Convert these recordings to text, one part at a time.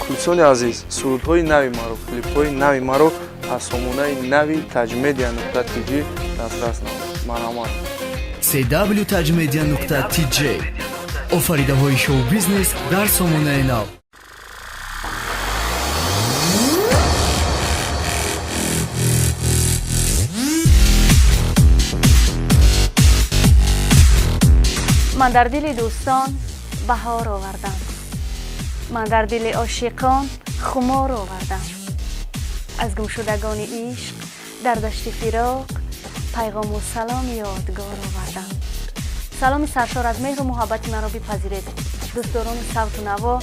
Мухлисони азиз, сурудҳои нави маро, клипҳои нави маро аз сомонаи нави tajmedia.tj дастрас намоед. Марҳамат. cw tajmedia.tj. Офаридаҳои шоу-бизнес дар сомонаи нав. Ман дар дили дӯстон баҳор овардам, ман дар дили ошиқон хумор овардам. Аз гумшудагони ишқ дар дашти фироқ пайғому саломи ёдгор овардам. Саломи саршор аз меҳру муҳаббати маро бипазиред, дӯстдорони савту наво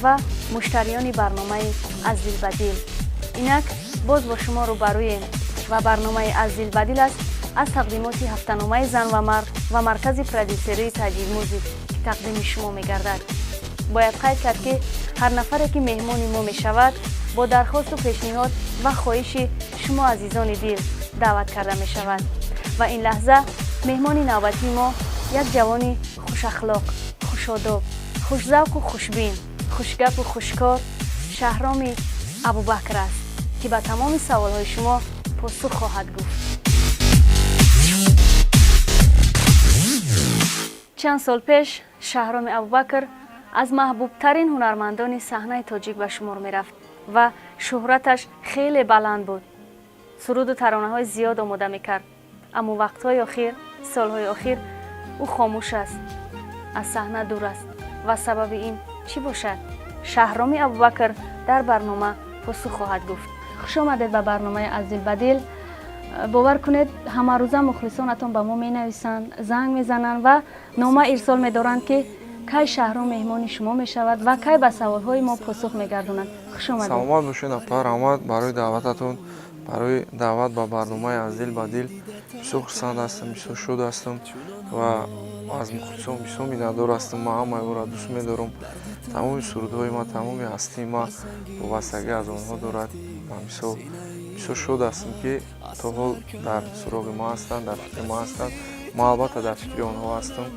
ва муштариёни барномаи «Аз дил ба дил». Инак боз бо шумо рӯбарӯем ва барномаи «Аз дил ба дил» аст аз тақдимоти ҳафтаномаи «Зан ва мард» ва маркази продюсерии «Таҷик Мюзик», ки тақдими шумо мегардад. Бояд қайд кард, ки ҳар нафаре, ки меҳмони мо мешавад, бо дархосту пешниҳод ва хоҳиши шумо, азизони дил, даъват карда мешавад. Ва ин лаҳза меҳмони навбатии мо як ҷавони хушахлоқ, хушодоб, хушзавқу хушбин, хушгапу хушкор Шаҳроми Абубакр аст, ки ба тамоми саволҳои шумо посух хоҳад гуфт. Чанд сол пеш Шаҳроми Абубакр аз маҳбубтарин ҳунармандони саҳнаи тоҷик ба шумор мерафт ва шӯҳраташ хеле баланд буд. Суруду таронаҳои зиёд омода мекард. Аммо вақтҳои охир, солҳои охир ӯ хомӯш аст, аз саҳна дур аст. Ва сабаби ин чӣ бошад? Шаҳроми Абубакр дар барнома посух хоҳад гуфт. Хуш омадед ба барномаи «Аз дил ба дил». Бовар кунед, ҳамарӯза мухлисонатон ба мо менависанд, занг мезананд ва нома ирсол медоранд, ки кай Шаҳром меҳмони шумо мешавад ва кай ба саволҳои мо посух мегардонад. Хуш омадед. Саломат бошед, апа. Раҳмат барои даъвататон, барои даъват ба барномаи «Аз дил ба дил». Бисёр хурсанд ҳастам, бисёр шод ҳастам ва аз мухлисон бисёр миннатдор ҳастам. Ман ҳамаи ӯро дӯст медорам. Тамоми сурудҳои ман, тамоми ҳастии ман вобастагӣ аз онҳо дорад. Ман бисёр, бисёр шод ҳастам, ки то ҳол дар суроғи ман ҳастанд, дар фикри ман ҳастанд. Ман албатта дар фикри онҳо ҳастам.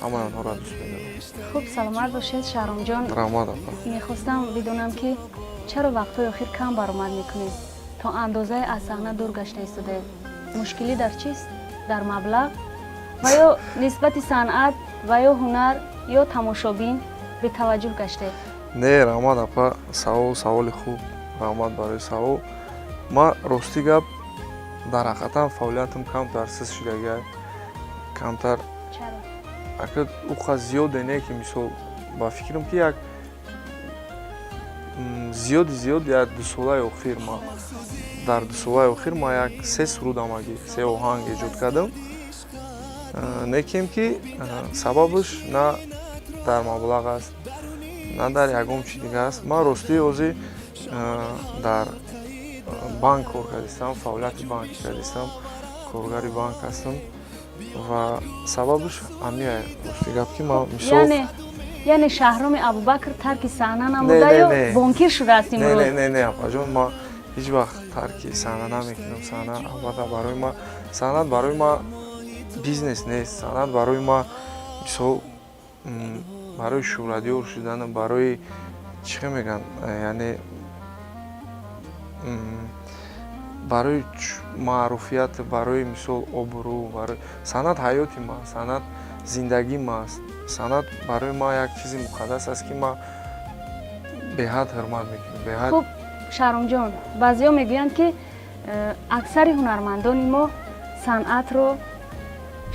Ҳамаи онҳоро дӯст медорам. Хуб, саломат бошед, Шаҳромҷон. Раҳмат, апа. Мехостам бидонам, ки чаро вақтҳои охир кам баромад мекунед, то андозае аз саҳна дур гашта истодаед. Мушкилӣ дар чист? Дар маблағ ва ё нисбати санъат ва ё ҳунар ё тамошобин бетаваҷҷӯҳ гаштед? Не, раҳмат, апа. Савол саволи хуб, раҳмат барои савол. Ман, ростӣ гап, дар ҳақиқатан фаъолиятам камтар сист шудагиай, камтар. Чаро? Ака, уқа зиёде не, ки мисол, ба фикрам, ки як зиёди зиёд як 2 солаи охир, ма дар 2 солаи охир ма як се суруд, ҳамагӣ се оҳанг эҷод кардам. Некем ки сабабаш на дар маблағ аст, на дар ягон чи дигар аст. Ман ростии ҳозир дар банк кор кардистам, фаъолияти банкӣ кардистам, коргари банк ҳастам ва сабабаш ҳамия, рости гап, ки ман мисол Яъне Шаҳроми Абубакр тарки саҳна намуда ё не. бонкир шудааст Не. имрӯз? Не, не, не, апаҷон, ман ҳеҷ вақт тарки саҳна намекунам. Саҳна албатта барои ман, санъат барои ман бизнес нест. Санъат барои ман, мисол, барои шӯҳратёр шудану барои чӣ хел мегӯянд, яъне барои маъруфият, барои, мисол, обрӯ, барои санъат ҳаёти ман, санъат зиндагии ман аст. Санъат барои ман як чизи муқаддас аст, ки ман беҳад ҳурмат мекунам, беҳад. Хуб, Шаҳромҷон, баъзеҳо мегӯянд, ки аксари ҳунармандони мо санъатро,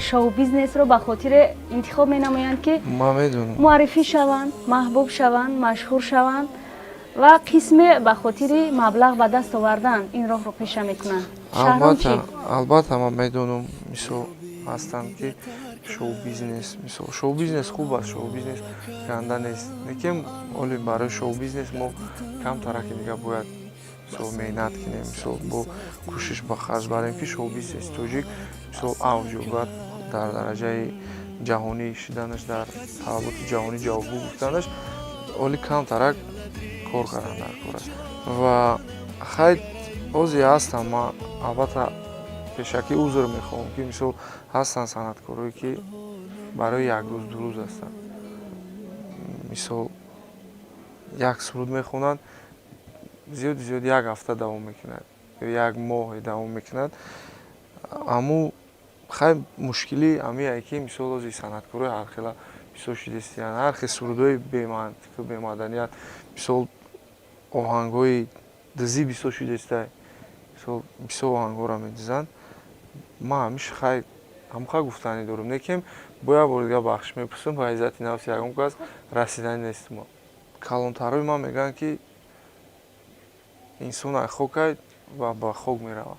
шоу бизнесро ба хотире интихоб менамоянд, ки Ман медонам. муаррифӣ шаванд, маҳбуб шаванд, машҳур шаванд ва қисме ба хотири маблағ ба даст овардан ин роҳро пеша мекунанд. Шаҳром чӣ? Албатта, албатта, ман медонам. Мисол, ҳастанд, ки шоу бизнес, мисол, шоу бизнес хуб аст, шоу бизнес ганда нест, лекин оли барои шоу бизнес мо камтараки дига бояд, мисол, меҳнат кунем, мисол, бо кӯшиш ба харҷ барем, ки шоу бизнеси тоҷик, мисол, авҷ ёбад, дар дараҷаи ҷаҳонӣ шиданаш, дар талаботи ҷаҳонӣ ҷавобгӯ гуфтанаш оли камтарак кор кардан дар кор аст. Ва хай, ҳозир ҳастам, ман албатта пешакӣ узр мехоҳам, ки, мисол, ҳастанд санъаткорое, ки барои як рӯз, 2 рӯз ҳастанд, мисол. Як суруд мехонанд, зиёди зиёд як ҳафта давом мекунад ё як моҳе давом мекунад. Аму хай, мушкили ҳамие ки, мисол, ози санъаткорои ҳархела бисёр шидестиянд, ҳар хел сурудҳои бемантиқу бемаданият, мисол, оҳангҳои дизӣ бисёр шидестай, мисол, бисёр оҳангҳоро медизанд. Ман ҳамиш хай ҳамха гуфтанӣ дорам, лекин бо як бори дигар бахшиш мепурсам, ба иззати нафси ягон кас расиданӣ нестам. Калонтарҳои ман мегӯянд, ки инсон ай хокай ва ба хок меравад.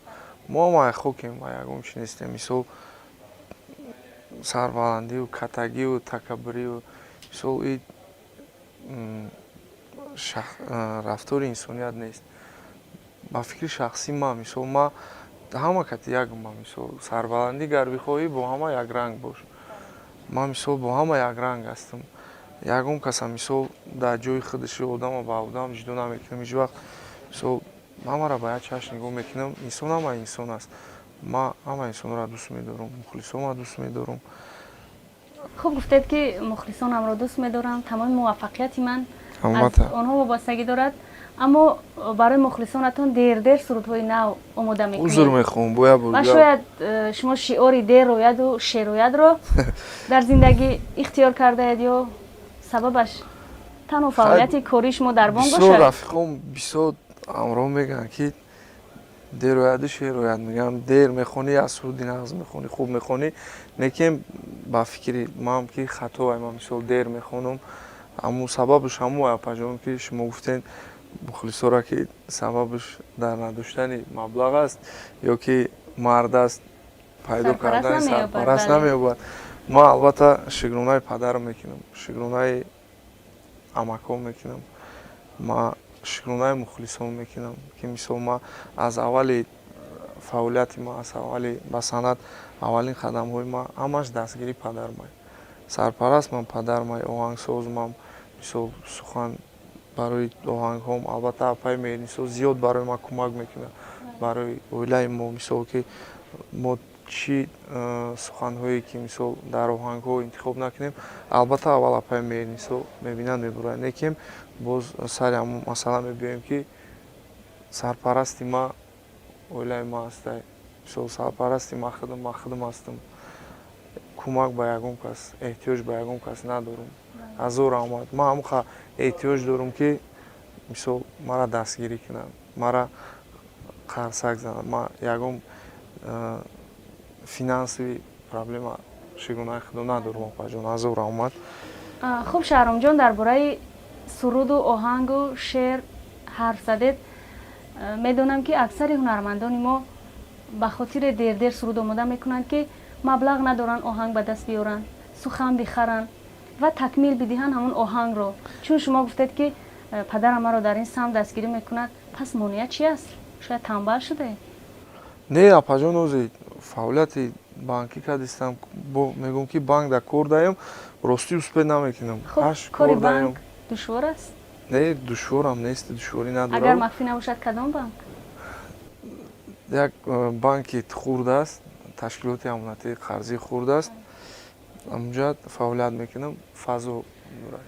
Мо ҳам ай хокем ва ягон чи нестем. Мисол, сарбаландию катагию такаббурию, мисол, и рафтори инсоният нест. Ба фикри шахсии ман, мисол, ма ҳама кати якма. Мисол, сарбаландӣ гар бихоҳӣ, бо ҳама якранг бош. Ман, мисол, бо ҳама якранг ҳастам. Ягон каса, мисол, дар ҷои худаши одама ба одам ҷудо намекунам ҳеҷ вақт. Мисол, ҳамаро ба як чашм нигоҳ мекунам. Инсон ҳама инсон аст. Ман ҳама инсонро дӯст медорам, мухлисонро дӯст медорам. Хуб, гуфтед, ки мухлисонамро дӯст медорам, тамоми муваффақияти ман аз онҳо вобастагӣ дорад, аммо барои мухлисонатон дер-дер сурудҳои нав омода мекунед. Узр мехоҳам, бояд. Ва шояд шумо шиори «дер ояду шер оядро» дар зиндагӣ ихтиёр кардаед ё сабабаш танҳо фаъолияти кории шумо дар бонк бошад? Бисёр рафиқом, бисёр ҳамроҳ мегӯянд, ки дер ояду шер ояд. Мегӯям, дер мехонӣ, аз суруди нағз мехонӣ, хуб мехонӣ, лекин ба фикри ман ки хато. Ман, мисол, дер мехонам, аммо сабабаш ҳамон, апаҷон, ки шумо гуфтед, мухлисоро, ки сабабаш дар надоштани маблағ аст ё ки мард аст, пайдо кардани сарпараст намеёбад. Ман, албатта, шукронаи падарам мекунам, шукронаи амакҳо мекунам, ман шукронаи мухлисон мекунам, ки, мисол, ман аз аввали фаъолияти ман, аз аввали ба санъат аввалин қадамҳои ман ҳамаш дастгирии падармай. Сарпараст ман падармай, оҳангсозмам, мисол, сухан барои оҳангҳом, албатта, апаи Меҳрнисо зиёд барои ман кӯмак мекунад, барои оилаи мо. Мисол, ки мо чӣ суханҳое ки, мисол, дар оҳангҳо интихоб накунем, албатта, аввал апаи Меҳрнисо мебинанд, мебуранд. Лекин боз сари ҳамон масъала мебиёем, ки сарпарасти ма оилаи ма ҳастай. Мисол, сарпарасти ма худам, ма худам ҳастам. Кӯмак ба ягон кас, эҳтиёҷ ба ягон кас надорам, ҳазор раҳмат. Ман ҳамон эҳтиёҷ дорам, ки, мисол, маро дастгирӣ кунанд, маро қарсак зананд. Ман ягон финансовый проблема, шукронаи худо, надорам, опаҷон, ҳазор раҳмат. Хуб, Шаҳромҷон, дар бораи суруду оҳангу шеър ҳарф задед. Медонам, ки аксари ҳунармандони мо ба хотире дер-дер суруд омода мекунанд, ки маблағ надоранд оҳанг ба даст биёранд, сухан бихаранд ва такмил бидиҳанд ҳамон оҳангро. Чун шумо гуфтед, ки падарам маро дар ин самт дастгирӣ мекунад, пас монеа чи аст? Шояд танбал шудаед? Не, апаҷон, ози фаъолияти банкӣ кардистам, бо мегӯм, ки банк дар кор даем, ростӣ успеть намекунам. Кори банк душвор аст? Не, душворам нест, душворӣ надорам. Агар махфӣ набошад, кадом банк? Як банки хурд аст, ташкилоти амонатии қарзии хурд аст, ҳамунҷа фаъолият мекунам, фазо дорад.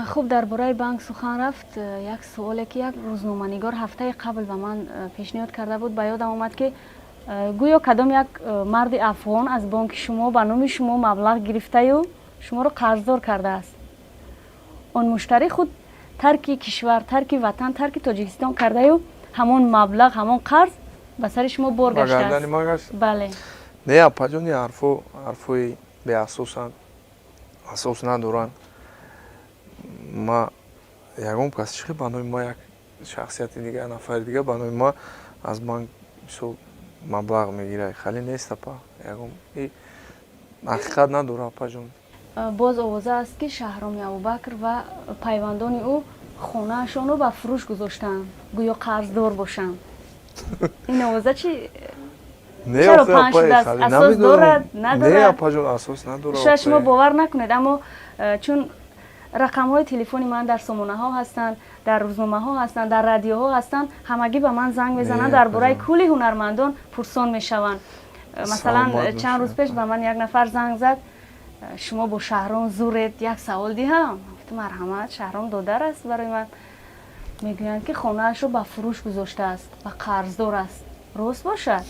Хуб, дар бораи банк сухан рафт, як суоле, ки як рӯзноманигор ҳафтаи қабл ба ман пешниҳод карда буд, ба ёдам омад, ки гӯё кадом як марди афғон аз бонки шумо ба номи шумо маблағ гирифтаю шуморо қарздор кардааст. Он муштарӣ худ тарки кишвар, тарки ватан, тарки Тоҷикистон кардаю ҳамон маблағ, ҳамон қарз ба сари шумо бор гаштааст, бале. Не, апаҷони, ҳарфо ҳарфҳои беасосанд, асос надоранд. Ма ягон кас чихе ба номи ма, як шахсияти дигар, нафари дигар ба номи ма аз банк, мисол, маблағ мегирад, хеле нест, апа, ягон ҳақиқат надорад, апаҷон. Боз овоза аст, ки Шаҳроми Абубакр ва пайвандони ӯ хонаашонро ба фурӯш гузоштаанд, гӯё қарздор бошанд. Ин овоза чи чаро паҳн шудааст? Асос дорад, надорад? Апаҷон, асос надорад. Шояд шумо бовар накунед, аммо чун рақамҳои телефони ман дар сомонаҳо ҳастанд, дар рӯзномаҳо ҳастанд, дар радиоҳо ҳастанд, ҳамагӣ ба ман занг мезананд, дар бораи кулли ҳунармандон пурсон мешаванд. Масалан, чанд рӯз пеш ба ман як нафар занг зад: «Шумо бо Шаҳром зуред, як савол диҳам?» Гуфтам. Гуфтам, марҳамат, Шаҳром додар аст барои ман. Мегӯянд, ки хонаашро ба фурӯш гузоштааст ва қарздор аст. Рост бошад?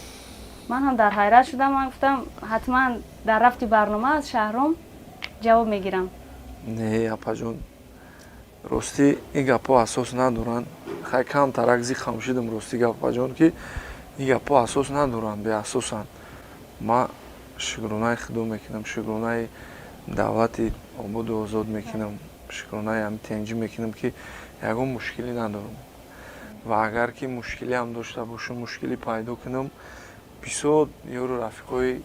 Ман ҳам дар ҳайрат шудам. Ман гуфтам, ҳатман дар рафти барнома аз Шаҳром ҷавоб мегирам. Не, апаҷон, ростӣ, ин гапҳо асос надоранд. Хай, камтарак зиқам шудам, ростӣ гап, апаҷон, ки ин гапҳо асос надоранд, беасосанд. Ман шукронаи Худо мекунам, шукронаи давлати ободу озод мекунам, шукронаи ҳами тенҷӣ мекунам, ки ягон мушкилӣ надорам. Ва агар ки мушкилиам дошта бошам, мушкилӣ пайдо кунам, бисёр ёру рафиқои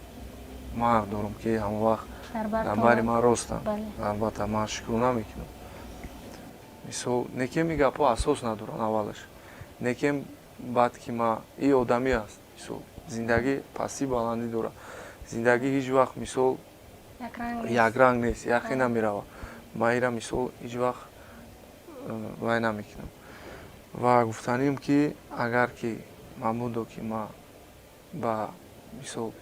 ман дорам, ки ҳамавақт дар бари ман ростанд. Албатта, ман шукрона мекунам. Мисол, некем ин гапҳо асос надоранд аввалаш, некем баъд ки ма и одамӣ аст. Мисол, зиндагӣ пастӣ баландӣ дорад, зиндагӣ ҳеҷ вақт, мисол, якранг нест, яхе намеравад. Ман ира, мисол, ҳеҷ вақт вай намекунам. Ва гуфтанем, ки агар ки мабодо ки ман ба, мисол,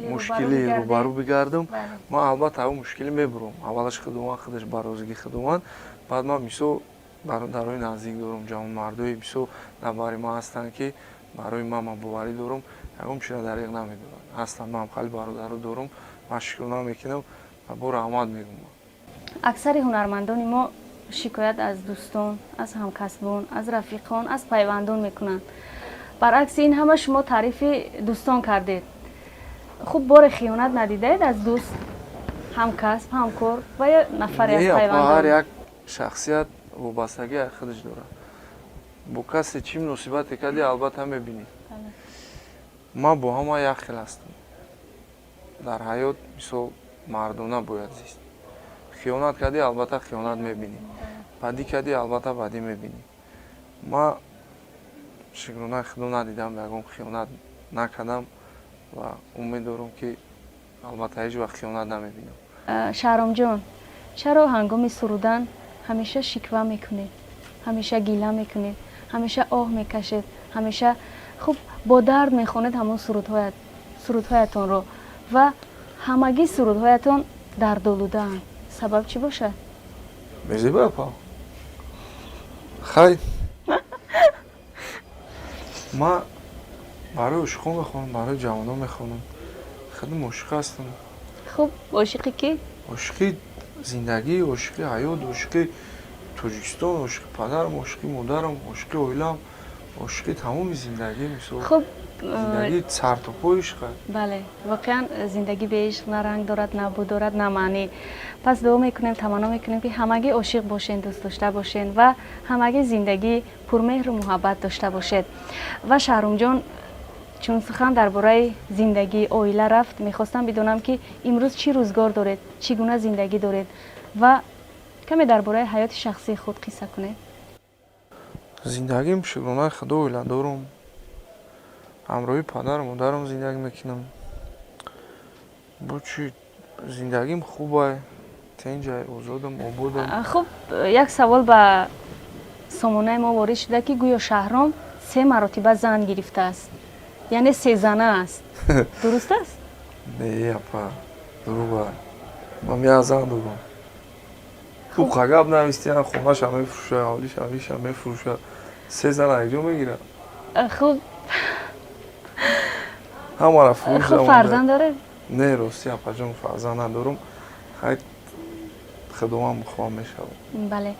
мушкилӣ рӯбарӯ бигардам, ман албатта ҳамон мушкилӣ мебурам. Аввалаш Худованд худаш ба розигии Худованд, баъд ман, мисол, бародарои наздик дорам, ҷавонмардои бисёр дар бари ман ҳастанд, ки барои ман боварӣ дорам, ягон чизро дариғ намедоранд, ҳастанд. Ман хеле бародаро дорам, ман шукрона мекунам ва бо раҳмат мегӯям. Аксари ҳунармандони мо шикоят аз дӯстон, аз ҳамкасбон, аз рафиқон, аз пайвандон мекунанд. Баръакси ин ҳама шумо таърифи дӯстон кардед. Хуб, боре хиёнат надидаед аз дӯст, ҳамкасб, ҳамкор ва ё нафаре аз пайвандон? Ҳар як шахсият вобастагӣ аз худаш дорад. Бо касе чӣ муносибате кардӣ, албатта мебинӣ. Ман бо ҳама як хел ҳастам. Дар ҳаёт, мисол, мардона бояд зист. Хиёнат кардӣ, албатта хиёнат мебинӣ, бадӣ кардӣ, албатта бадӣ мебинӣ. Ман, шукронаи Худо, надидам, ягон хиёнат накардам ва умед дорам, ки албатта ҳеҷ вақт хиёнат намебинам. Шаҳромҷон, чаро ҳангоми сурудан ҳамеша шиква мекунед, ҳамеша гила мекунед, ҳамеша оҳ мекашед, ҳамеша, хуб, бо дард мехонед ҳамон сурудҳоятонро ва ҳамагӣ сурудҳоятон дардолудаанд? Сабаб чӣ бошад? Мезеба, апа. Хай, ман барои ошиқон мехонам, барои ҷавонон мехонам. Хеле ошиқ ҳастам. Хуб, ошиқи кӣ? Ошиқи зиндагӣ, ошиқи ҳаёт, ошиқи Тоҷикистон, ошиқи падарам, ошиқи модарам, ошиқи оилам, ошиқи тамоми зиндагӣ, мисол. Хуб. Зиндагӣ сартопо ишқ. Бале, воқеан, зиндагӣ бе ишқ на ранг дорад, на бӯ дорад, на маънӣ. Пас дуо мекунем, таманно мекунем, ки ҳамагӣ ошиқ бошен, дӯст дошта бошен ва ҳамагӣ зиндагӣ пурмеҳру муҳаббат дошта бошед. Ва Шаҳрумҷон, чун сухан дар бораи зиндагӣ, оила рафт, мехостам бидонам, ки имрӯз чӣ рӯзгор доред, чӣ гуна зиндагӣ доред ва каме дар бораи ҳаёти шахсии худ қисса кунед. Зиндагим, шукронаи Худо, оила дорум, ҳамроҳи падару модарам зиндагӣ мекунам. Бо чӣ, зиндагим хубай, тенҷай, озодам, ободам. Хуб, як савол ба сомонаи мо ворид шуда, ки гӯё Шаҳром се маротиба зан гирифтааст, яъне сезана аст. Дуруст аст? Не, апа, дурӯға. Ман як зан дорам. Уқа гап навистиям, хонаша мефурӯша, ҳавлиша, виша мефурӯша, се зан якҷо мегирад. Хуб. Ҳамара фурӯш. Хуб, фарзанд доред? Не, ростӣ, апаҷон, фарзанд надорум. Хай, Худованд бихоҳам, мешавад. Бале,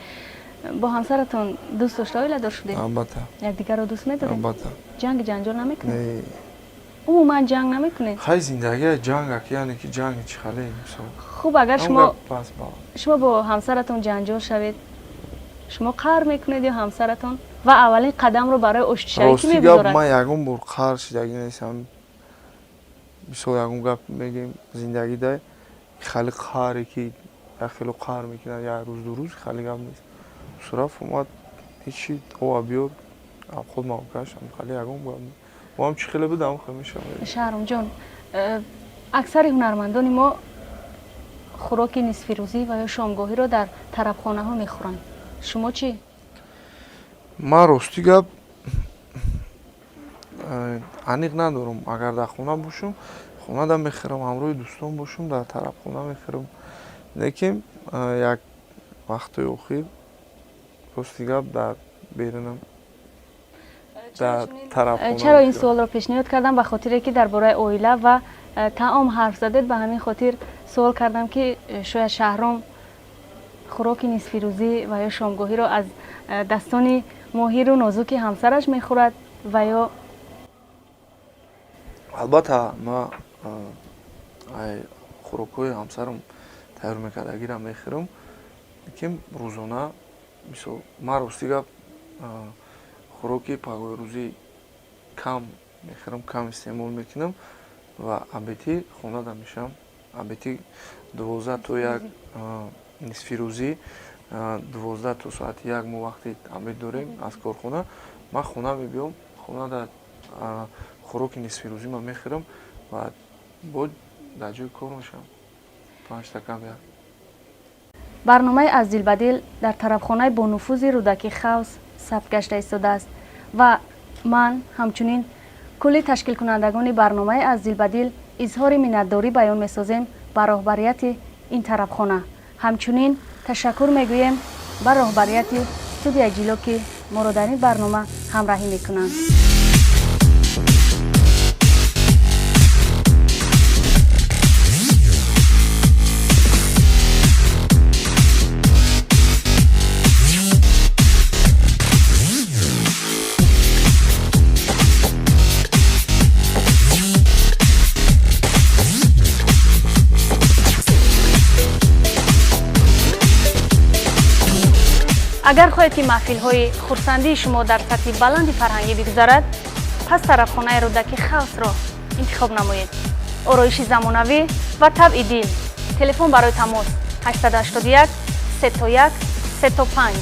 бо ҳамсаратон дӯст дошта оиладор шудед? Албатта. Якдигарро дӯст медоред? Албатта. Ҷанги ҷанҷол намекунед? Не. Умуман ҷанг намекунед? Хай, зиндагия ҷангак, яъне ки ҷанги чӣ хале, мисол. Хуб, агар шумо бо ҳамсаратон ҷанҷол шавед, шумо қаҳр мекунед ё ҳамсаратон? Ва аввалин қадамро барои оштишавӣ кӣ Рости гап, мегузорад? Ман ягон бор қаҳр шидагӣ нестам. Мисол, ягон гап мегӯем, зиндагӣ дай хеле қаҳре, ки як хело қаҳр мекунад, як рӯз, 2 рӯз, хеле гап нест. Сураф омад, ҳечи, ова биёр, худ мавкашам, хеле ягон гап нест. Боам чӣ хеле будам, хеле мешавад. Шаҳромҷон, аксари ҳунармандони мо хӯроки нисфирӯзӣ ва ё шомгоҳиро дар тарабхонаҳо мехӯранд. Шумо чӣ? Ман, рости гап, аниқ надорам. Агар дар хона бошам, хонада мехӯрам, ҳамроҳи дӯстон бошам, дар тарабхона мехӯрам, лекин як Вақтҳои охир, рости гап, дар берунам, дар тарабхона. Чаро ин суолро пешниҳод кардам? Ба хотире ки дар бораи оила ва таом ҳарф задед, ба ҳамин хотир суол кардам, ки шояд Шаҳром хӯроки нисфирӯзӣ ва ё шомгоҳиро аз дастони моҳиру нозуки ҳамсараш мехӯрад ва ё Албатта, ма хӯрокҳои ҳамсарам тайёр мекардагиро мехӯрам, лекин рӯзона, мисол, ман, рости гап, хӯроки пагоҳирӯзӣ кам мехӯрам, кам истеъмол мекунам ва обед и хонада мешавам. Обед и 12 то 1, нисфирӯзӣ 12 то соати 1 мо вақти обед дорем аз корхона. Ман хона мебиём, хонада хӯроки нисфирӯзӣ ман мехӯрам ва боз дар ҷои кор мешавам 4:55. Барномаи «Аз дил ба дил» дар тарабхонаи бонуфузи Рӯдакӣ Хаус сабт гашта истодааст ва ман ҳамчунин кулли ташкилкунандагони барномаи «Аз дил ба дил» изҳори миннатдорӣ баён месозем ба роҳбарияти ин тарабхона. Ҳамчунин ташаккур мегӯем ба роҳбарияти студияи Ҷило, ки моро дар ин барнома ҳамроҳӣ мекунанд. Агар хоҳед, ки маҳфилҳои хурсандии шумо дар сатҳи баланди фарҳангӣ бигузарад, пас тарабхонаи Рӯдакӣ Хаусро интихоб намоед. Ороиши замонавӣ ва табъи дил. Телефон барои тамос: 881 3 1 3 5.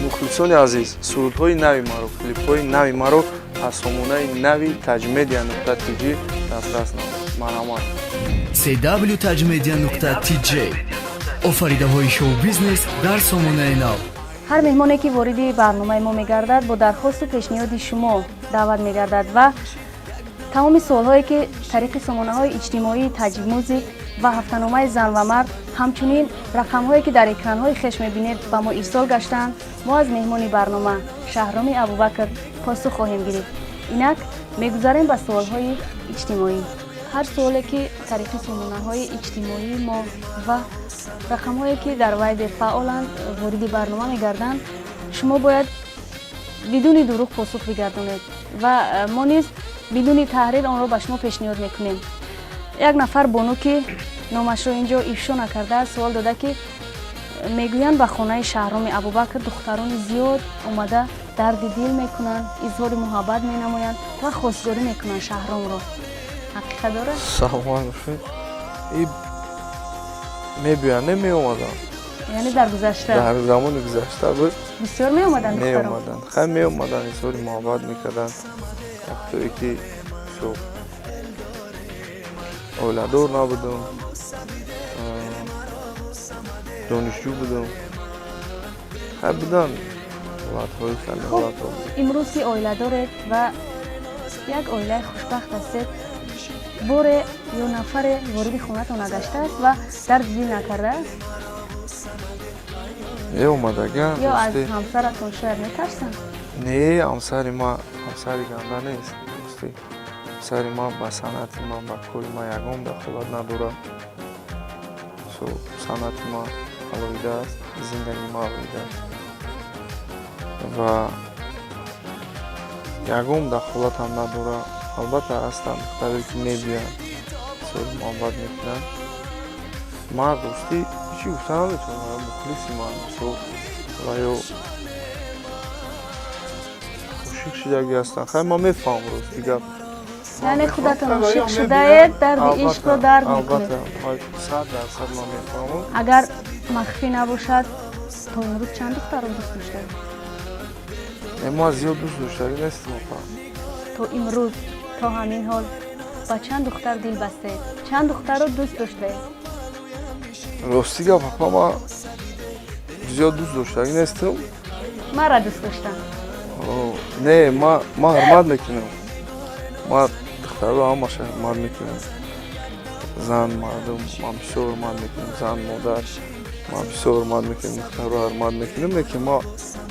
Мухлисони азиз, сурудҳои нави маро, клипҳои нави маро аз сомонаи нави tajmedia.tj дастрас намоед. Марҳамат. cw tajmedia.tj. Офаридаҳои шоу-бизнес дар сомонаи нав. Ҳар меҳмоне, ки вориди барномаи мо мегардад, бо дархосту пешниҳоди шумо даъват мегардад ва тамоми суолҳое, ки тариқи сомонаҳои иҷтимоии Таҷмюзик ва ҳафтаномаи «Зан ва мард», ҳамчунин рақамҳое, ки дар экранҳои хеш мебинед, ба мо ирсол гаштаанд, мо аз меҳмони барнома Шаҳроми Абубакр посух хоҳем гирифт. Инак мегузарем ба суолҳои иҷтимоӣ. Ҳар суоле, ки тариқи сомонаҳои иҷтимоии мо ва рақамҳое, ки дар Вайбер фаъоланд, вориди барнома мегарданд, шумо бояд бидуни дурӯғ посух бигардонед ва мо низ бидуни таҳрир онро ба шумо пешниҳод мекунем. Як нафар бону, ки номашро ин ҷо ифшо накардааст, суол дода, ки мегӯянд, ба хонаи Шаҳроми Абубакр духтарони зиёд омада дарди дил мекунанд, изҳори муҳаббат менамоянд ва хостгорӣ мекунанд Шаҳромро. Ҳақиқат дорад? Саломат бошед. И мебиёянд, не, меомаданд. Яъне дар гузашта? Дар замони гузашта буд. Бисёр меомаданд духтарон? Меомаданд, хай, меомаданд, изҳори муҳаббат мекарданд. Вақтое ки всё оиладор набудам, донишҷӯ будам, хай, буданд ҳолатҳои хеле ҳолатҳо. Имрӯз ки оила доред ва як оилаи хушбахт ҳастед, боре ё нафаре вориди хонатон нагаштааст ва дарди дил накардааст? Меомадаган. Ё аз ҳамсаратон шояд метарсанд? Не, ҳамсари ма ҳамсари ганда нест, рости. Ҳамсари ман ба санъати ман, ба кори ман ягон дахолат надорад. Санъати ман алоҳида аст, зиндагии ман алоҳида аст ва ягон дахолатам надорад. Албатта, ҳастанд духтаре, ки мебиёянд, изҳори муҳаббат мекунанд. Ман, ростӣ, ҳечи гуфта наметавонам. Мухлиси ман, мисол, ва ё ошиқ шудагӣ ҳастанд. Хай, ман мефаҳмам, рости гап. Яъне худатон ошиқ шудаед, дарди ишқро дарк мекунед? Албатта, 100% ман мефаҳмам. Агар махфӣ набошад, то имрӯз чанд духтарро дӯст доштаед? Ман зиёд дӯст доштагӣ нестам, апа. То имрӯз, то ҳамин ҳол ба чанд духтар дил бастаед, чанд духтарро дӯст доштаед? Рости гап, апа, ман зиёд дӯст доштагӣ нестам. Маро дӯст доштам. Не, ман ҳурмат мекунам. Ман Духтаро ҳамаша ҳурмат мекунем. Зан, мардум ман бисёр ҳурмат мекунем, зан, модар ман бисёр ҳурмат мекунем, духтаро ҳурмат мекунем, лекин ма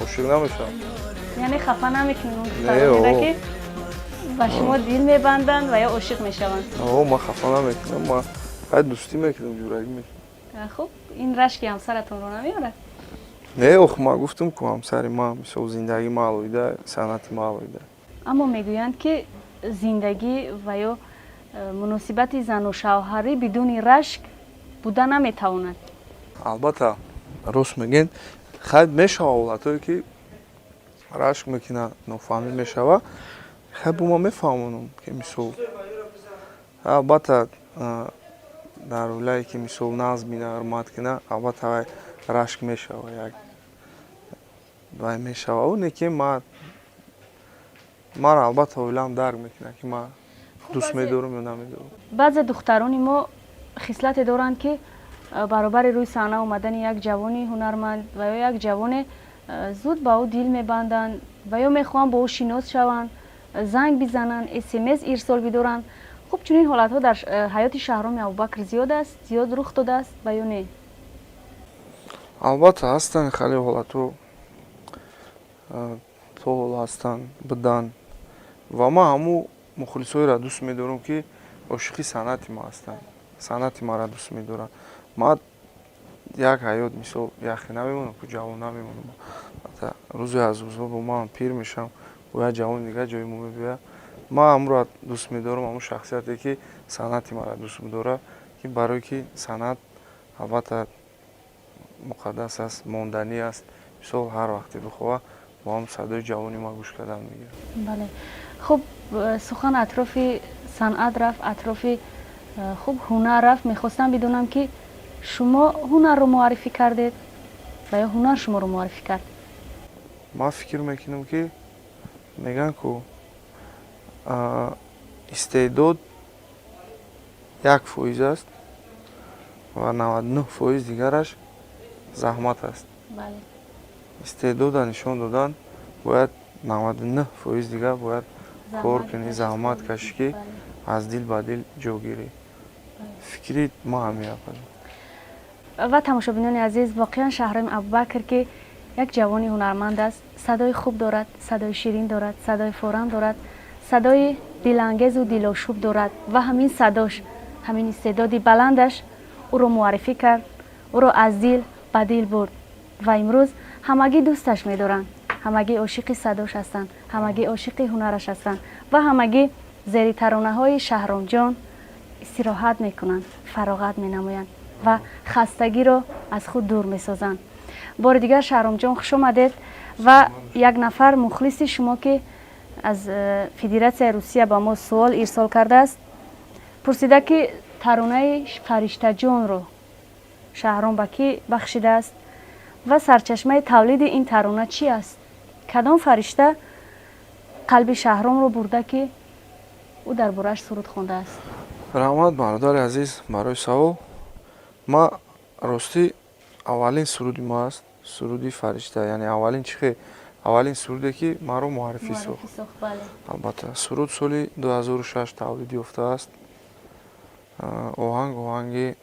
ошиқ намешавам. Яъне хафа намекунем он Не, духтаронеро, о. ки ба шумо дил мебанданд ва ё ошиқ мешаванд? О, ман хафа намекунам, ман хай дӯстӣ мекунем, ҷурагӣ мекунем. Хуб, ин рашки ҳамсаратонро намеорад? Не, ох, ман гуфтам ку, ҳамсари ман, мисол, зиндагии ма алоҳида, санъати ма алоҳида. Аммо мегӯянд, ки зиндагӣ ва ё муносибати зану шавҳарӣ бидуни рашк буда наметавонад. Албатта, рост мегӯед. Хай, мешава ҳолатҳое, ки рашк мекунад, нофаҳмӣ мешава. Хай, бо ман мефаҳмонам, ки мисол, албатта, дар оилае ки, мисол, нағз бина, ҳурмат кина, албатта, вай рашк мешава, як вай мешава, оне ки маро, албатта, оилаам дарк мекунад, ки ман дӯст медорам ё намедорам. Баъзе духтарони мо хислате доранд, ки баробари рӯи саҳна омадани як ҷавони ҳунарманд ва ё як ҷавоне зуд ба ӯ дил мебанданд ва ё мехоҳанд бо ӯ шинос шаванд, занг бизананд, СМС ирсол бидоранд. Хуб, чунин ҳолатҳо дар ҳаёти Шаҳроми Абубакр зиёд аст, зиёд рух додааст ва ё не? Албатта, ҳастанд хеле ҳолатҳо, то ҳол ҳастанд, буданд, ва ман ҳамун мухлисҳоеро дӯст медорам, ки ошиқи санъати ма ҳастанд, санъати маро дӯст медоранд. Ман як ҳаёт, мисол, яхе намемонам ку, ҷавон намемонам. Рӯзе аз рӯзҳо бо ман пир мешавам, бо як ҷавони дигар ҷои мо мебиёяд. Ман ҳамонро дӯст медорам, ҳамон шахсияте, ки санъати маро дӯст медорад, ки барое ки санъат, албатта, муқаддас аст, монданӣ аст. Мисол, ҳар вақте бихоҳад, бо ҳам садои ҷавони ма гӯш кардан мегирад. Бале, хуб, сухан атрофи санъат рафт, атрофи хуб, ҳунар рафт. Мехостам бидонам, ки шумо ҳунарро муаррифӣ кардед ва ё ҳунар шуморо муаррифӣ кард? Ман фикр мекунам, ки мегӯянд ку, истеъдод 1% аст ва 99% дигараш заҳмат аст. Истеъдода нишон додан бояд, 99% дигар бояд кор кунӣ, заҳмат кашӣ, ки аз дил ба дил ҷо гирӣ. Фикри ма ҳамин. Ва тамошобинони азиз, воқеан Шаҳроми Абубакр, ки як ҷавони ҳунарманд аст, садои хуб дорад, садои ширин дорад, садои форам дорад, садои дилангезу дилошӯб дорад ва ҳамин садош, ҳамин истеъдоди баландаш ӯро муаррифӣ кард, ӯро аз дил ба дил бурд ва имрӯз ҳамагӣ дӯсташ медоранд, ҳамагӣ ошиқи садош ҳастанд, ҳамагӣ ошиқи ҳунараш ҳастанд ва ҳамагӣ зери таронаҳои Шаҳромҷон истироҳат мекунанд, фароғат менамоянд ва хастагиро аз худ дур месозанд. Бори дигар, Шаҳромҷон, хуш омадед. Ва як нафар мухлиси шумо, ки аз Федератсияи Русия ба мо суол ирсол кардааст, пурсида, ки таронаи «Фариштаҷонро» Шаҳром ба кӣ бахшидааст ва сарчашмаи тавлиди ин тарона чӣ аст? Кадом фаришта қалби Шаҳромро бурда, ки ӯ дар борааш суруд хондааст? Раҳмат, бародари азиз, барои савол. Ма ростӣ, аввалин суруди мо аст суруди «Фаришта», яъне аввалин чихе, аввалин суруде, ки маро муаррифӣ сохт. Албатта, суруд соли 2006 тавлид ёфтааст. Оҳанг оҳанги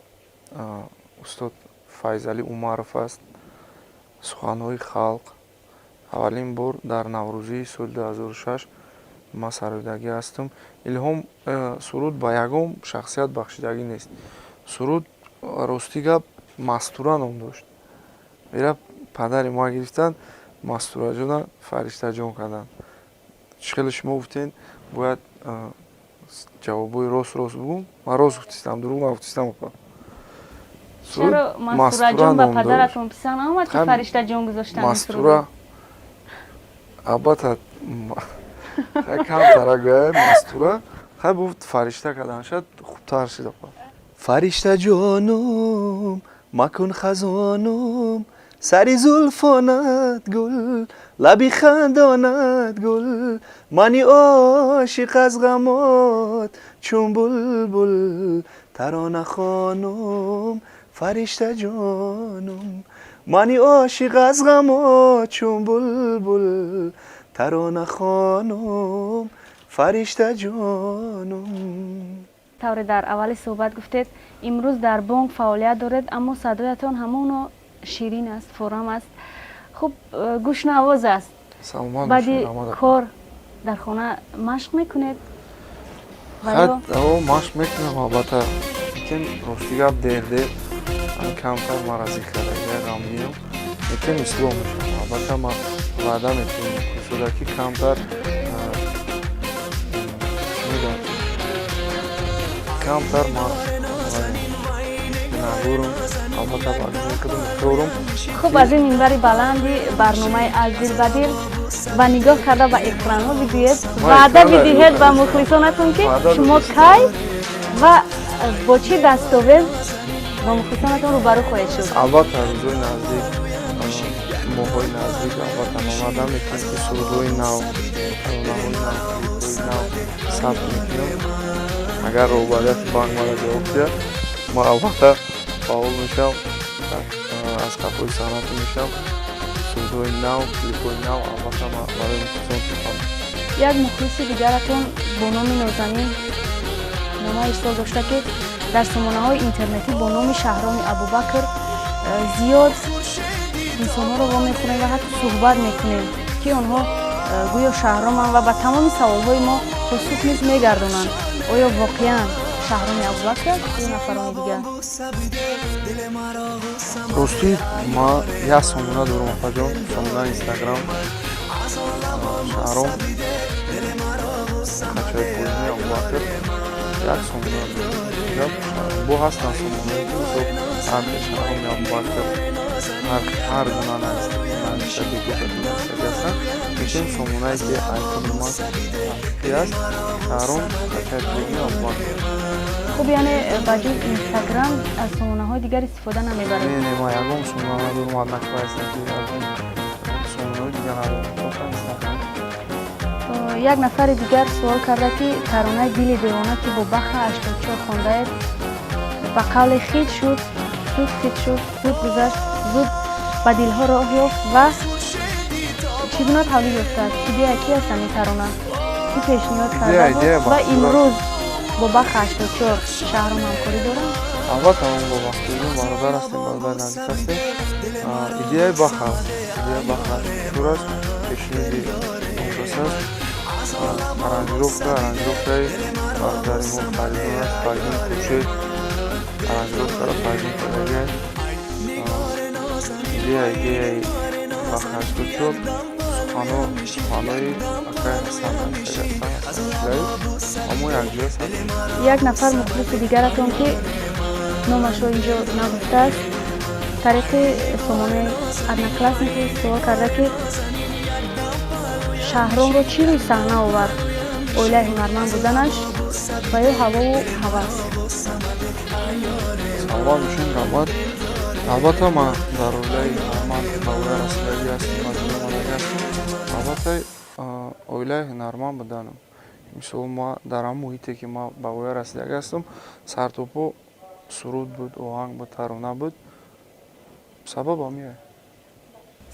устод Файзалӣ Умаров аст, суханҳои халқ. Аввалин бор дар наврӯзии соли 2006 ман сароидагӣ ҳастам. Илҳом, суруд ба ягон шахсият бахшидагӣ нест. Суруд, ростӣ гап, «Мастура» ном дошт. Ира падари ма гирифтанд, Мастураҷона Фариштаҷон карданд. Чӣ хеле шумо гуфтед, бояд ҷавобҳои рост рост бугум. Ман рост гуфтистам, дурӯғ нагуфтистам, опа. Чаро Мастураҷон ба падаратон писанд наомад, ки Фариштаҷон гузоштанд? Мастура, албатта, камтара гӯя Мастура. Хай, гуфт, Фаришта кардан шояд хубтар шид, опа. Фариштаҷонум, макун хазонум, сари зулфонат гул, лаби хандонат гул, мани ошиқ аз ғамот чун булбул. Тарона хонум, фариштаҷонум, мани ошиқ аз ғамот чун булбул, тарона хонум. Фаришта ҷонум. Тавре дар аввали суҳбат гуфтед, имрӯз дар бонк фаъолият доред, аммо садоятон ҳамоно ширин аст, форам аст, хуб гӯшнавоз аст. Саломат. Баъди кор дар хона машқ мекунед? Машқ мекунам, албатта, лекин рости гап, дер дер камтар маразӣ кардага, ғамгинам, лекин ислоҳ мешавам. Албатта, ман ваъда метавонам кушода, ки камтар, чӣ мегӯям, камтар ман гунаҳгорум, албатта, ба кудом иқрорум. Хуб, аз ин минбари баланди барномаи «Аз дил ба дил» ва нигоҳ карда ба экранҳо бигӯед, ваъда бидиҳед ба мухлисонатон, ки шумо кай ва бо чӣ дастовез бо мухлисонатон рӯбарӯ хоҳед шуд. Албатта, рӯзҳои наздик, моҳҳои наздик, албатта, ман ваъда мекунам, ки сурудҳои нав, таронаҳои нав, клипҳои нав сабт мекунам. Агар роҳбарияти банк мара ҷавоб диҳад, ман албатта фаъол мешавам, аз қафои санъату мешавам, сурудҳои нав, клипҳои нав, албатта, ман барои мухлисон мехоҳам. Як мухлиси дигаратон бо номи Нозанин нома ирсол дошта, ки дар сомонаҳои интернетӣ бо номи Шаҳроми Абубакр зиёд инсонҳоро вомехӯрем ва ҳатто суҳбат мекунем, ки онҳо гӯё Шаҳроманд ва ба тамоми саволҳои мо посух низ мегардонанд. Оё воқеан Шаҳроми Абубакр аст ё нафарони дигар? Ростӣ, ма як сомона дорам, апаҷон, сомонаи Инстаграм, Шаҳром хачаи поини Абубакр, як сомона дорам. Бо ҳастанд сомонаҳое, ки мисол ҳар Шаҳроми Абубакр ҳар гуна навиштагӣ ҳастанд, лекин сомонае, ки айкони ман ҳақиқӣ аст, Шаҳром хачаи поини Абубакр. Хуб, яъне ба ҷуз Инстаграм аз сомонаҳои дигар истифода намебаред? Не, не, ман ягон сомона надорам, Одноклассники, ягон сомонаҳои дигар надорам, фақат Инстаграм. Як нафари дигар суол карда, ки таронаи «Дили девона», ки бо Баха 84 хондаед, ба қавле хит шуд, зуд хит шуд, зуд гузашт, зуд ба дилҳо роҳ ёфт ва чӣ гуна тавлид ёфтааст? Идея ки аст ҳамин тарона, ки пешниҳод карда буд ва имрӯз бо Баха 84 Шаҳром ҳамкорӣ доранд? Албатта, мо бо Бахтиёрҷон бародар ҳастем, бародари наздик ҳастем. Идеяи Баха аст, идеяи Баха 84 аст, пешниҳоди онкас аст. Аранжировкаи бародари мо Фаридун аст, Фаридун Хуршед аранжировкаро Фаридун кардагиаст. Идея идеяи Баха 84, сухано суханои акай Ҳасан навиштагӣ ҳастанд, Ҳасан ва мо якҷоя сабт. Як нафар мухлиси дигаратон, ки номашро инҷо нагуфтааст, тариқи сомонаи Одноклассники суол карда, ки Шаҳромро чӣ рӯи саҳна овард: оилаи ҳунарманд буданаш ва ё ҳавову ҳавас? Саломат бошед, раҳмат. Албатта, ман дар оилаи ҳунарманд ба воя расидагӣ ҳастам, ба дунё омадагӣ ҳастам. Албатта, оилаи ҳунарманд буданам, мисол, ма дар ҳамон муҳите, ки ман ба воя расидагӣ ҳастам, сартопо суруд буд, оҳанг буд, тарона буд, сабаб ҳамиае.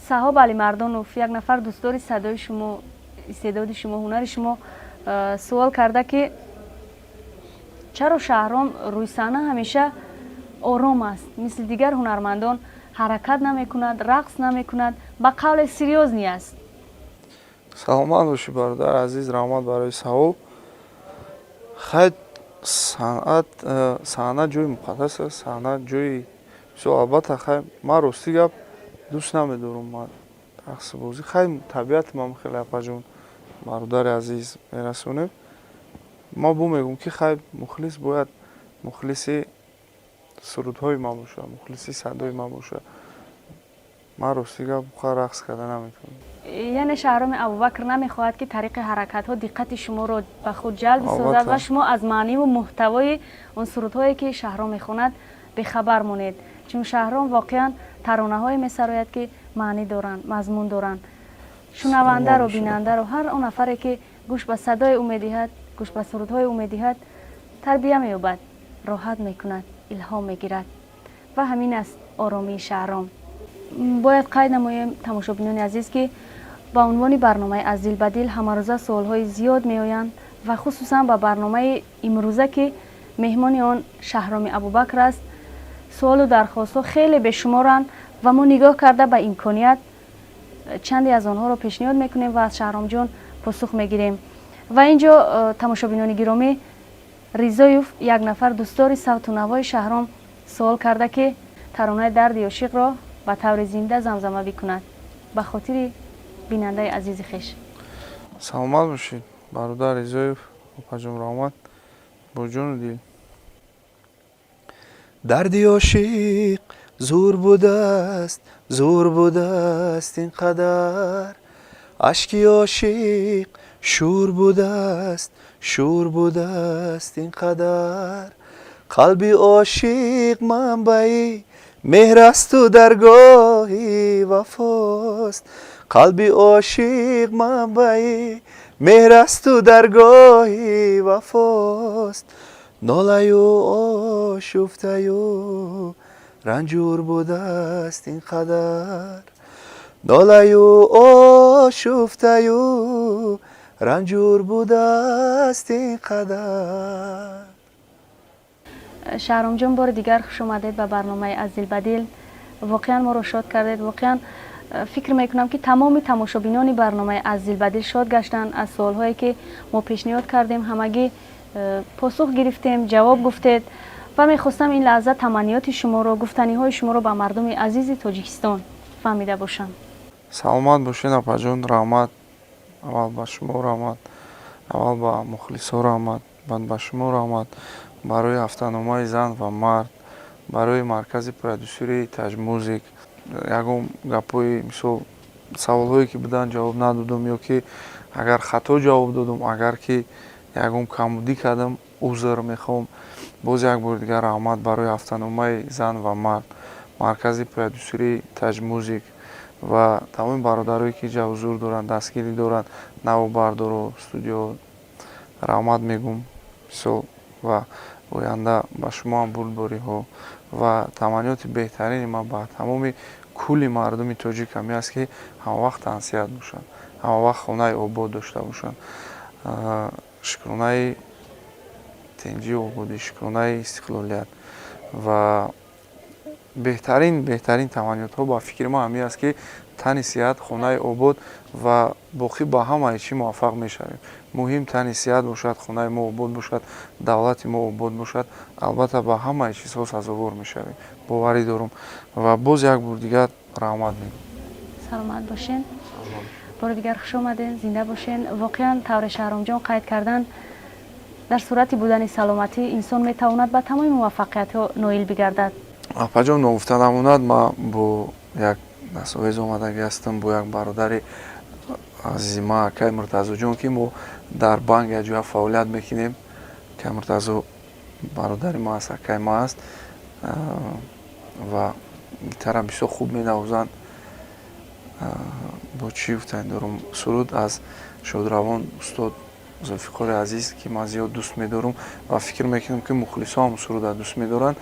Саҳоб Алимардонов, як нафар дӯстдори садои шумо, истеъдоди шумо, ҳунари шумо, суол карда, ки чаро Шаҳром рӯи саҳна ҳамеша ором аст, мисли дигар ҳунармандон ҳаракат намекунад, рақс намекунад, ба қавле серьёзный аст? Саломат бошӣ, бародари азиз, раҳмат барои савол. Хай, санъат, саҳна ҷои муқаддас аст, саҳна ҷои мисол. Албатта, хай, ман, ростӣ гап, дӯст намедорам ман рақсу бозӣ. Хай, табиати ман хеле, апаҷон, бародари азиз, мерасонем. Ман бо мегӯм, ки хай, мухлис бояд мухлиси сурудҳои ман бошад, мухлиси садои ман бошад. Ман, ростӣ гап, рақс карда наметавонам. Яъне Шаҳроми Абубакр намехоҳад, ки тариқи ҳаракатҳо диққати шуморо ба худ ҷалб созад ва шумо аз маъниву муҳтавои он сурудҳое, ки Шаҳром мехонад, бехабар монед, чун Шаҳром воқеан таронаҳое месарояд, ки маънӣ доранд, мазмун доранд. Шунавандаро, бинандаро, ҳар он нафаре, ки гӯш ба садои ӯ медиҳад, гӯш ба сурудҳои ӯ медиҳад, тарбия меёбад, роҳат мекунад, илҳом мегирад ва ҳамин аст оромии Шаҳром. Бояд қайд намоем, тамошобинони азиз, ки ба унвони барномаи «Аз дил ба дил» ҳамарӯза суолҳои зиёд меоянд. Ва хусусан ба барномаи имрӯза, ки меҳмони он Шаҳроми Абубакр аст, суолу дархостҳо хеле бешуморанд ва мо нигоҳ карда ба имконият чанде аз онҳоро пешниҳод мекунем ва аз Шаҳромҷон посух мегирем. Ва ин ҷо, тамошобинони гиромӣ, Ризоев, як нафар дӯстдори савту навои Шаҳром, суол карда, ки таронаи «Дарди ошиқро» ба таври зинда замзама бикунад ба хотири бинандаи азизи хеш. Саломат бошед, бародар Ризоев, опаҷон, раҳмат, бо ҷону дил. Дарди ошиқ зур будааст, зур будааст ин қадар, ашки ошиқ шӯр будааст, шӯр будааст ин қадар, қалби ошиқ манбаи меҳрасту даргоҳи вафост, қалби ошиқ манбаи меҳрасту даргоҳи вафост, нолаю ошуфтаю ранҷур будааст ин қадар, нолаю ошуфтаю ранҷур будааст ин қадар. Шаҳромҷон, бори дигар хуш омадед ба барномаи «Аз дил ба дил». Воқеан моро шод кардед. Воқеан, фикр мекунам, ки тамоми тамошобинони барномаи «Аз дил ба дил» шод гаштанд аз суолҳое, ки мо пешниҳод кардем. Ҳамагӣ посух гирифтем, ҷавоб гуфтед ва мехостам ин лаҳза таманниёти шуморо, гуфтаниҳои шуморо ба мардуми азизи Тоҷикистон фаҳмида бошам. Саломат бошед, апаҷон, раҳмат. Аввал ба шумо раҳмат, аввал ба мухлисо раҳмат, баъд ба шумо раҳмат барои ҳафтаномаи «Зан ва мард», барои маркази продюсерии «Таҷмузик». Ягон гапҳои, мисол, саволҳое ки буданд, ҷавоб надодум ё ки агар хато ҷавоб додум, агар ки ягон камбудӣ кардам, узр мехоҳам. Боз як бори дигар раҳмат барои ҳафтаномаи «Зан ва мард», маркази продюсерии «Таҷмузик» ва тамоми бародарое, ки инҷа ҳузур доранд, дастгирӣ доранд, навбардоро, студио, раҳмат мегӯм. Мисол, ва оянда ба шумо ҳам бурдбориҳо ва таманниёти беҳтарини ман ба тамоми кулли мардуми тоҷик ҳамин аст, ки ҳамавақт тансиҳат бошанд, ҳамавақт хонаи обод дошта бошанд. Шукронаи тинҷию ободӣ, шукронаи истиқлолият. Ва беҳтарин таманниётҳо ба фикри ман ҳамин аст, ки тани сиҳат, хонаи обод ва боқӣ ба ҳамаи чӣ муваффақ мешавем. Муҳим тани сиҳат бошад, хонаи мо обод бошад, давлати мо обод бошад, албатта, ба ҳамаи чизҳо сазовор мешавем, боварӣ дорам. Ва боз як бор дигар раҳмат мегӯям. Саломат бошен, бори дигар хуш омадем, зинда бошен. Воқеан, тавре Шаҳромҷон қайд карданд, дар сурати будани саломатӣ инсон метавонад ба тамоми муваффақиятҳо ноил бигардад. Апаҷон, ногуфта намонад, ман бо як дастовез омадагӣ ҳастам, бо як бародари азизи ман, акай Муртазоҷон, ки мо дар банк якҷоя фаъолият мекунем. Акай Муртазо бародари ман аст, акай ман аст ва гитара бисёр хуб менавозанд. Бо чӣ гуфтани дорум, суруд аз шодравон устод Зулфиқори Азиз, ки ман зиёд дӯст медорам ва фикр мекунам, ки мухлисо ҳам суруда дӯст медоранд,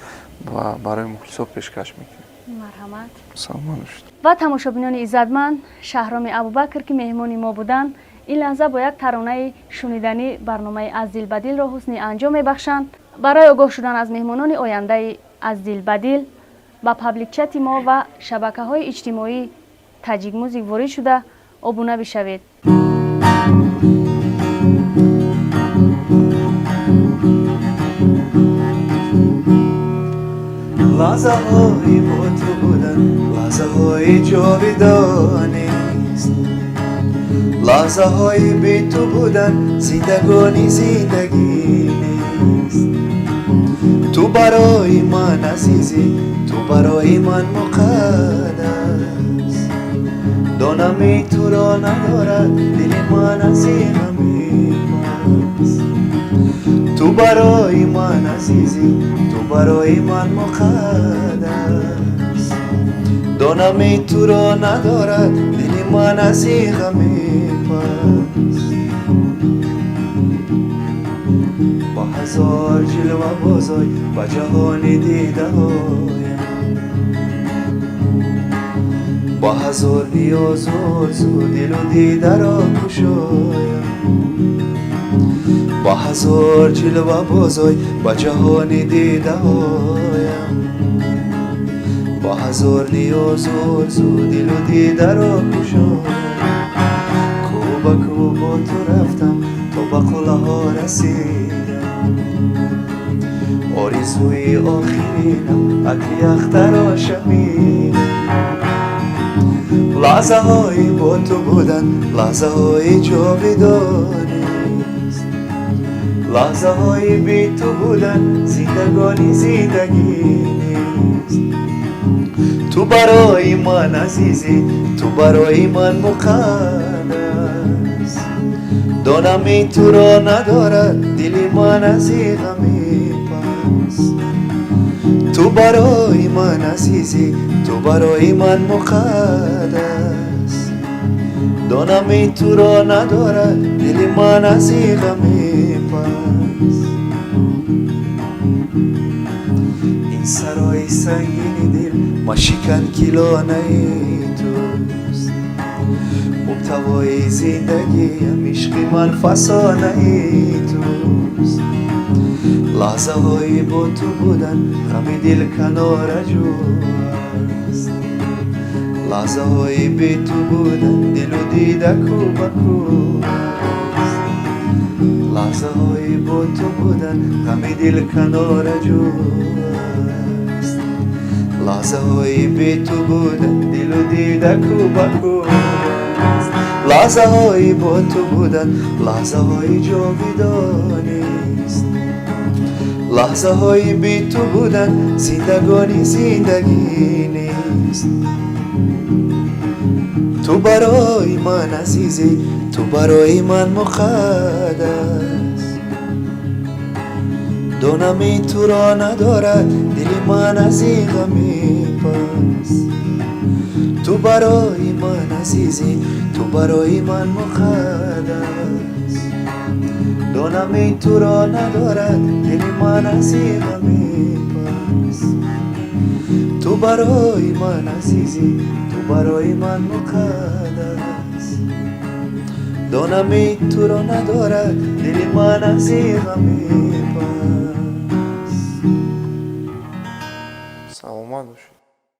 ва барои мухлисо пешкаш мекунем. Марҳамат. Саломат бошед. Ва тамошобинони иззатманд, Шаҳроми Абубакр, ки меҳмони мо буданд, ин лаҳза бо як таронаи шуниданӣ барномаи «Аз дил ба дилро» ҳусни анҷом мебахшанд. Барои огоҳ шудан аз меҳмонони ояндаи «Аз дил ба дил» ба паблик чати мо ва шабакаҳои иҷтимоии «Таҷикмузик» ворид шуда, обуна бишавед. Лаҳзаҳои бо ту будан лаҳзаҳои ҷовидонист, лаҳзаҳои бе ту будан зиндагонӣ зиндагӣ нест. Ту барои ман азизӣ, ту барои ман муқаддас, донами туро надорад дили ман аз ин ғами пас. Ту барои ман азизӣ, ту барои ман муқаддас, донами туро надорад дили ман аз ин ғами пас. Бо ҳазор ҷилва бозой ба ҷаҳони дидаҳоям, бо ҳазор ниёзу орзу дилу дидаро кушоям. Бо ҳазор ҷилва бозой ба ҷаҳони дидаҳоям, бо ҳазор ниёзу орзу дилу дидаро кушоям. Кӯ ба кӯ бо ту рафтам, то ба қуллаҳо расидам. Орзуи охиринам атри ахтаро шамидам. Лаҳзаҳои бо ту будан лаҳзаҳои ҷовидонист, лаҳзаҳои би ту будан зиндагонӣ зиндагӣ нест. Ту барои ман азизӣ, ту барои ман муқаддас. Донам ин туро надорад дили ман аз ин ғами пас. Ту барои ман азизӣ, ту барои ман муқаддас. Донам ин туро надорад дили ман аз ин ғами пас. Ин сарои сангини дил машикан ки лонаи туст. Мубтавои зиндагиам ишқи ман фасонаи туст. Лаҳзаҳои бо ту будан ғами дил канораҷӯ аст. Лаҳзаҳои бе ту будан дилу дида кӯ ба кӯ аст. Лаҳзаҳои бо ту будан ғами дил канораҷӯ аст. Лаҳзаҳои бе ту будан дилу дида кӯ ба кӯ аст. Лаҳзаҳои бо ту будан лаҳзаҳои ҷовидонист. Лаҳзаҳои бе ту будан зиндагонӣ зиндагӣ нест. Ту барои ман азизӣ, ту барои ман муқаддас. Донам ин туро надорад дили ман аз ин ғами пас. Ту барои ман азизӣ, ту барои ман муқаддас. Донам ин туро надорад дили ман аз ин ғами пас. Ту барои ман азизӣ, ту барои ман муқаддас. Донам ин туро надорад дили ман аз ин ғами пас. Саломат бошед.